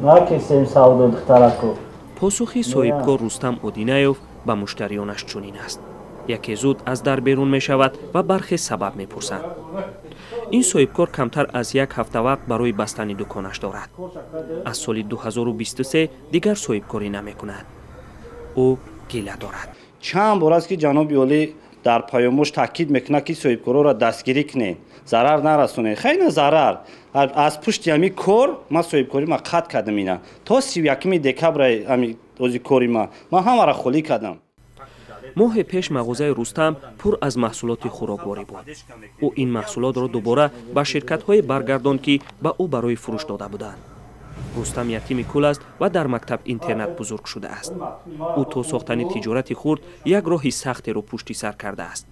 Накесем савдо, духтарако. Посухи соҳибкор Рустам Одинаев ба муштариёнаш чунин аст. Яке зуд аз дар берун мешавад ва бархе сабаб мепурсанд. Ин соҳибкор камтар аз як ҳафта вақт барои бастани дуконаш дорад. Аз соли 2023 дигар соҳибкорӣ намекунад. Ӯ гила дорад. Чанд бор аст, ки ҷаноби олӣ дар паёмош таъкид мекунад, ки соҳибкорҳоро дастгирӣ кунед, зарар нарасонед. Хеле зарар аз пушти ҳами кор. Ман соҳибкорӣ ма қатъ кардам, ина то 31-уми декабра ҳами ози кори ман ҳамаро холӣ кардам. Моҳе пеш мағозаи Рустам пур аз маҳсулоти хӯрокворӣ буд. Ӯ ин маҳсулотро дубора ба ширкатҳое баргардонд, ки ба ӯ барои фурӯш дода буданд. Рустам ятими кул аст ва дар мактаб интернат бузург шудааст. Ӯ то сохтани тиҷорати хурд як роҳи сахтеро пушти сар кардааст.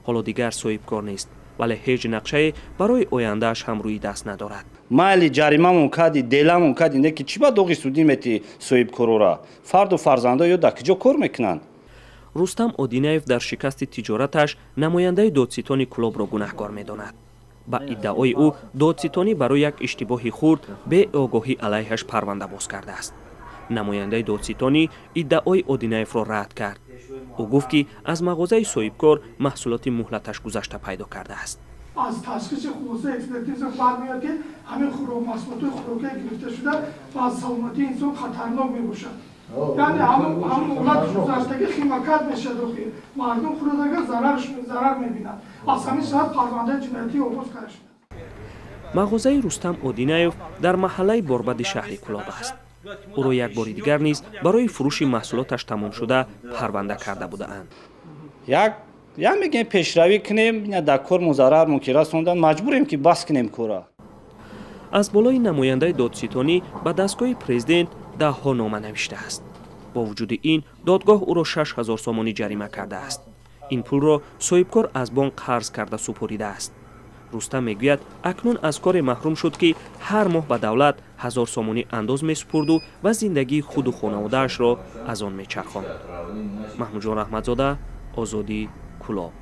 Ҳоло дигар соҳибкор нест, вале ҳеҷ нақшае барои ояндааш ҳам рӯи даст надорад. Майли, ҷаримамон кади, деламон кади, не ки чӣ ба доғи судӣ мети соҳибкорора? Фарду фарзандо ё дар куҷо кор мекунанд? Рустам Одинаев дар шикасти тиҷораташ намояндаи додситони Кӯлобро гунаҳкор медонад. Ба иддаои ӯ, додситонӣ барои як иштибоҳи хурд беогоҳӣ алайҳаш парванда боз кардааст. Намояндаи додситонӣ иддаои Одинаевро рад кард. Ӯ гуфт, ки аз мағозаи соҳибкор маҳсулоти муҳлаташ гузашта пайдо кардааст. Аз ташхиси хулосаи экспертиза бармеояд, ки ҳамин маҳсулоти хӯрокие гирифташуда ба саломатии инсон хатарнок мебошад, яъне ҳамон муҳлати гузаштагӣ химикат мешавад. Охир мардум хӯродага зарар мебинад. Аз ҳамин сабаб парвандаи ҷиноятӣ оғоз карда шудааст. Мағозаи Рустам Одинаев дар маҳаллаи Борбади шаҳри Кӯлоб аст. Ӯро як бори дигар низ барои фурӯши маҳсулоташ тамомшуда парванда карда будаанд. Як мегӯем, пешравӣ кунем, дар кор зарар мумкин расондан, маҷбурем, ки бас кунем кора. Аз болои намояндаи додситонӣ ба дастгоҳи президент даҳҳо нома навиштааст. Бо вуҷуди ин, додгоҳ ӯро 6000 сомонӣ ҷарима кардааст. Ин пулро соҳибкор аз бонк қарз карда супоридааст. Рустам мегӯяд, акнун аз коре маҳрум шуд, ки ҳар моҳ ба давлат 1000 сомонӣ андоз месупурду ва зиндагии худу хонаводаашро аз он мечархонд. Маҳмудҷон Раҳматзода, Озодӣ, Кӯлоб.